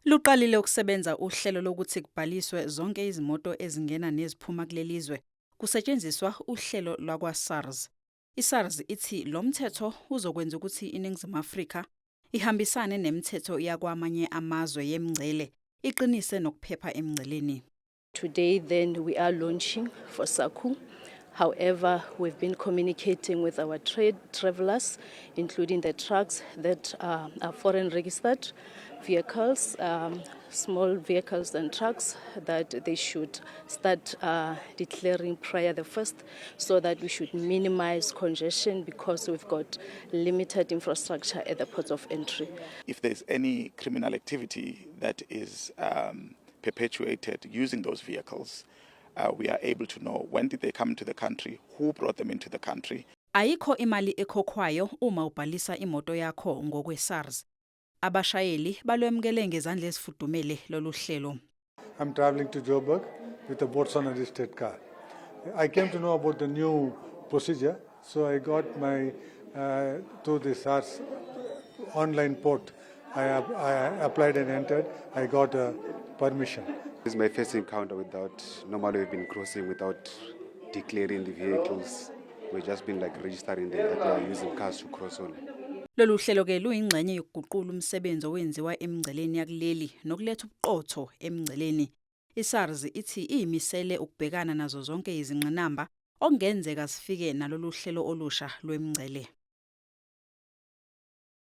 Luqalile ukusebenza uhlelo lokuthi kubhaliswe zonke izimoto ezingena neziphuma kuleli zwe kusetshenziswa uhlelo lwakwa-SARS. I-SARS ithi lo mthetho uzokwenza ukuthi iNingizimu Afrika ihambisane nemithetho yakwamanye amazwe yemingcele, iqinise nokuphepha emngceleni. Today, then, we are launching for SACU. However, we've been communicating with our trade travelers, including the trucks that are foreign registered vehicles, small vehicles and trucks, that they should start declaring prior the first, so that we should minimize congestion because we've got limited infrastructure at the ports of entry. If there's any criminal activity that is perpetuated using those vehicles, we are able to know when did they come into the country, who brought them into the country. Ayikho imali ekhokhwayo uma ubhalisa imoto yakho ngokwe-SARS. Abashayeli balwemukele ngezandla ezifudumele lolu hlelo. I'm traveling to Joburg with a Botswana registered car. I came to know about the new procedure, so I got my through the SARS online port. I applied and entered. I got a permission. This is my first encounter without. Normally, we've been crossing without declaring the vehicles. We've just been like registering them that we are using cars to cross on. Lolu hlelo ke luyingxenye yokuguqula umsebenzi owenziwa emingceleni yakuleli nokuletha ubuqotho emingceleni. I-SARS ithi iyimisele ukubhekana nazo zonke izingqinamba okungenzeka zifike nalolu hlelo olusha lwemingcele.